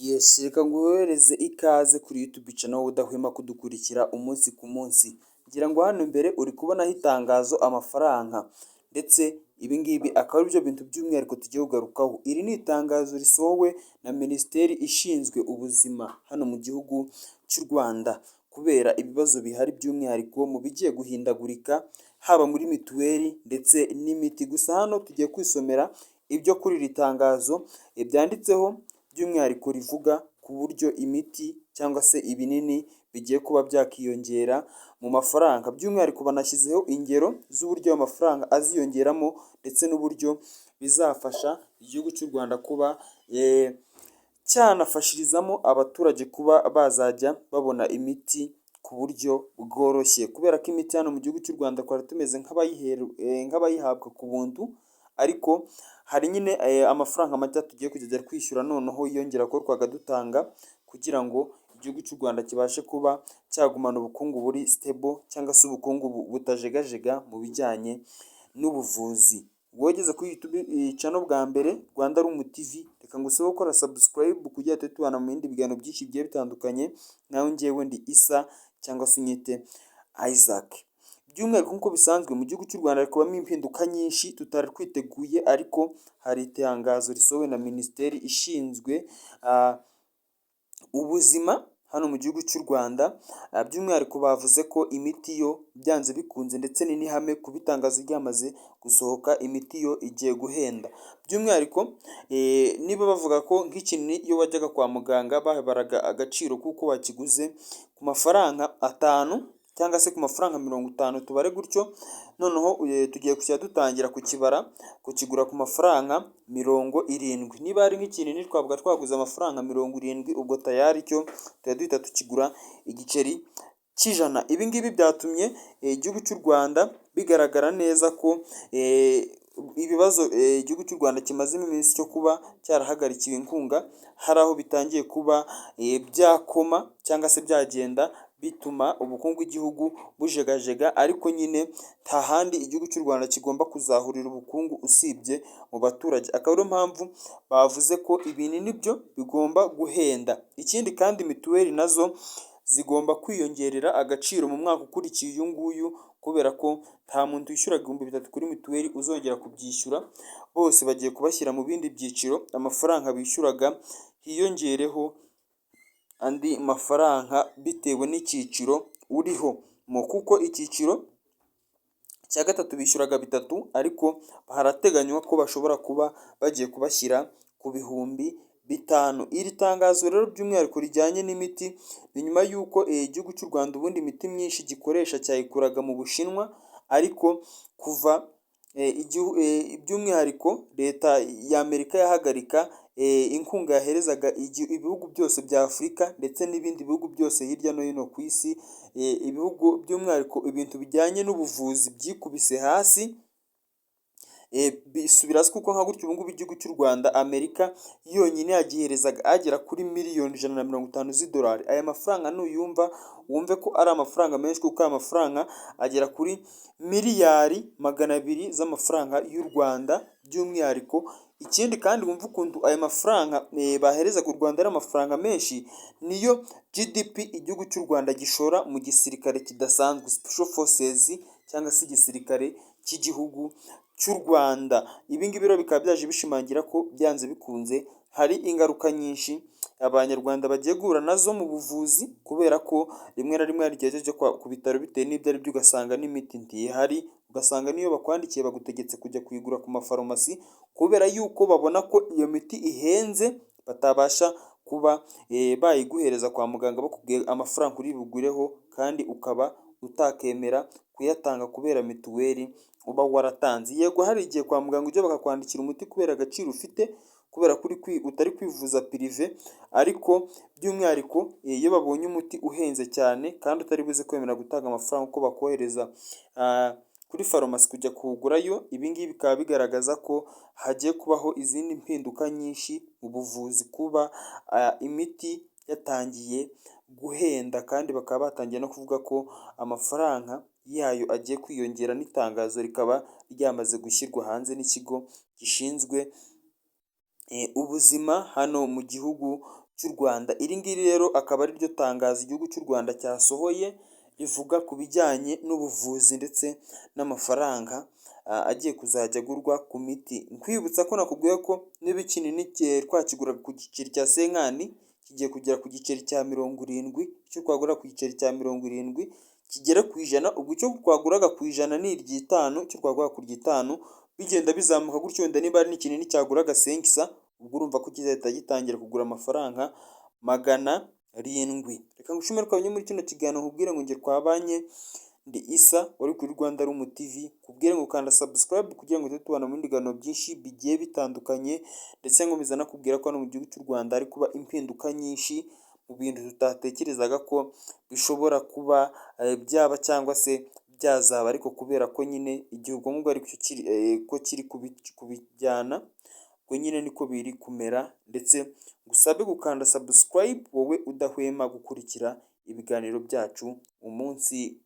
Yes, reka nguhereze ikaze kuri YouTube channel, wowe udahwema kudukurikira umunsi ku munsi. Ngira ngo hano imbere uri kubonaho itangazo, amafaranga, ndetse ibi ngibi akaba ari byo bintu by'umwihariko tugiye kugarukaho. Iri ni itangazo risohowe na Minisiteri ishinzwe ubuzima hano mu gihugu cy'u Rwanda, kubera ibibazo bihari, by'umwihariko mu bigiye guhindagurika, haba muri mituweli ndetse n'imiti. Gusa hano tugiye kwisomera ibyo kuri iri tangazo byanditseho, by'umwihariko rivuga ku buryo imiti cyangwa se ibinini bigiye kuba byakiyongera mu mafaranga. By'umwihariko banashyizeho ingero z'uburyo ayo mafaranga aziyongeramo, ndetse n'uburyo bizafasha igihugu cy'u Rwanda kuba cyanafashirizamo abaturage kuba bazajya babona imiti ku buryo bworoshye, kubera ko imiti hano mu gihugu cy'u Rwanda twari tumeze nk'abayihabwa ku buntu, ariko hari nyine amafaranga make tugiye kujya kwishyura noneho yiyongera ko twaga dutanga, kugira ngo igihugu cy'u Rwanda kibashe kuba cyagumana ubukungu buri stable, cyangwa se ubukungu butajegajega mu bijyanye n'ubuvuzi. Wowe ugeze kuri YouTube channel bwa mbere, Rwanda Room TV, reka ngusabe gukora subscribe kugira tujye tubana mu bindi biganiro byinshi bigiye bitandukanye. Nawe njyewe ndi Isa, cyangwa se unyite Isaac. By'umwihariko, nk'uko bisanzwe, mu gihugu cy'u Rwanda hari kubamo impinduka nyinshi tutari twiteguye, ariko hari itangazo risohowe na Minisiteri ishinzwe ubuzima hano mu gihugu cy'u Rwanda. By'umwihariko bavuze ko imiti yo byanze bikunze, ndetse ni n'ihame kuba itangazo ryamaze gusohoka, imiti yo igiye guhenda. By'umwihariko niba bavuga ko nk'ikinini, iyo wajyaga kwa muganga babaraga agaciro kuko wakiguze ku mafaranga 5 cyangwa se ku mafaranga 50, tubare gutyo, noneho tugiye kujya dutangira kukibara kukigura ku mafaranga 70. Niba ari nk'ikinini twavuga twaguze amafaranga 70, ubwo tayari cyo tuba duhita tukigura igiceri cy'100. Ibi ngibi byatumye igihugu cy'u Rwanda bigaragara neza ko ibibazo igihugu cy'u Rwanda kimazemo iminsi cyo kuba cyarahagarikiwe inkunga, hari aho bitangiye kuba byakoma cyangwa se byagenda bituma ubukungu bw'igihugu bujegajega. Ariko nyine nta handi igihugu cy'u Rwanda kigomba kuzahurira ubukungu usibye mu baturage, akaba ariyo mpamvu bavuze ko ibinini byo bigomba guhenda. Ikindi kandi, mituweli nazo zigomba kwiyongerera agaciro mu mwaka ukurikiye uyu nguyu, kubera ko nta muntu wishyuraga 3000 kuri mituweli uzongera kubyishyura. Bose bagiye kubashyira mu bindi byiciro, amafaranga bishyuraga hiyongereho andi mafaranga bitewe n'icyiciro uriho, kuko icyiciro cya gatatu bishyuraga bitatu, ariko harateganywa ko bashobora kuba bagiye kubashyira ku 5000. Iri tangazo rero by'umwihariko rijyanye n'imiti ni nyuma y'uko igihugu cy'u Rwanda ubundi imiti myinshi gikoresha cyayikuraga mu Bushinwa, ariko kuva by'umwihariko Leta y'Amerika yahagarika inkunga yaherezaga ibihugu byose bya Afurika ndetse n'ibindi bihugu byose hirya no hino ku isi, ibihugu by'umwihariko ibintu bijyanye n'ubuvuzi byikubise hasi, bisubira hasi, kuko nka gutyo ubu ngubu igihugu cy'u Rwanda, Amerika yonyine yagiherezaga agera kuri miliyoni 150 z'idolari. Aya mafaranga nuyumva wumve ko ari amafaranga menshi, kuko aya mafaranga agera kuri miliyari 200 z'amafaranga y'u Rwanda by'umwihariko. Ikindi kandi, wumve ukuntu aya mafaranga baherezaga u Rwanda ari amafaranga menshi, niyo GDP igihugu cy'u Rwanda gishora mu gisirikare kidasanzwe, Special Forces, cyangwa se igisirikare cy'igihugu cy'u Rwanda. Ibi ngibi rero bikaba byaje bishimangira ko byanze bikunze hari ingaruka nyinshi Abanyarwanda bagiye guhura nazo mu buvuzi, kubera ko rimwe na rimwe hari igihe ujya ku bitaro, bitewe n'ibyo ari byo, ugasanga n'imiti ntihari, ugasanga n'iyo bakwandikiye bagutegetse kujya kuyigura ku mafarumasi, kubera yuko babona ko iyo miti ihenze, batabasha kuba bayiguhereza kwa muganga, bakubwiye amafaranga uri bugureho, kandi ukaba utakemera kuyatanga kubera mituweli uba waratanze. Yego, hari igihe kwa muganga ujya bakakwandikira umuti kubera agaciro ufite, kubera ko utari kwivuza privé, ariko by'umwihariko iyo babonye umuti uhenze cyane kandi utari buze kwemera gutanga amafaranga, uko bakohereza kuri farumasi kujya kuwugurayo. Ibi ngibi bikaba bigaragaza ko hagiye kubaho izindi mpinduka nyinshi mu buvuzi, kuba imiti yatangiye guhenda, kandi bakaba batangiye no kuvuga ko amafaranga yayo agiye kwiyongera, n'itangazo rikaba ryamaze gushyirwa hanze n'ikigo gishinzwe ubuzima hano mu gihugu. cy'u Rwanda. Iri ngiri rero akaba ari ryo tangazo igihugu cy'u Rwanda cyasohoye rivuga ku bijyanye n'ubuvuzi ndetse n'amafaranga agiye kuzajya agurwa ku miti. Nkwibutsa ko nakubwiye ko niba ikinini twakiguraga ku giceri cya 50, kigiye kugera ku giceri cya 70, icyo twagura ku giceri cya 70 kigere ku 100, ubwo icyo twaguraga ku 100 ni iry'itanu, icyo twaguraga ku ry'itanu bigenda bizamuka gutyo. Wenda niba ari n'ikinini cyaguraga 500, ubwo urumva ko kizahita gitangira kugura amafaranga 700. Reka ngushimire twabanye muri kino kiganiro, nkubwire ngo njye twabanye ndi Isa wari kuri Rwanda Room TV, nkubwire ngo kanda subscribe kugira ngo tujye tubana mu bindi biganiro byinshi bigiye bitandukanye, ndetse nkomeza nakubwira ko hano mu gihugu cy'u Rwanda hari kuba impinduka nyinshi mu bintu tutatekerezaga ko bishobora kuba byaba cyangwa se byazaba, ariko kubera ko nyine igihe ubwonko ariko kiri kubijyana, ubwo nyine niko biri kumera. Ndetse ngusabe gukanda subscribe, wowe udahwema gukurikira ibiganiro byacu umunsi.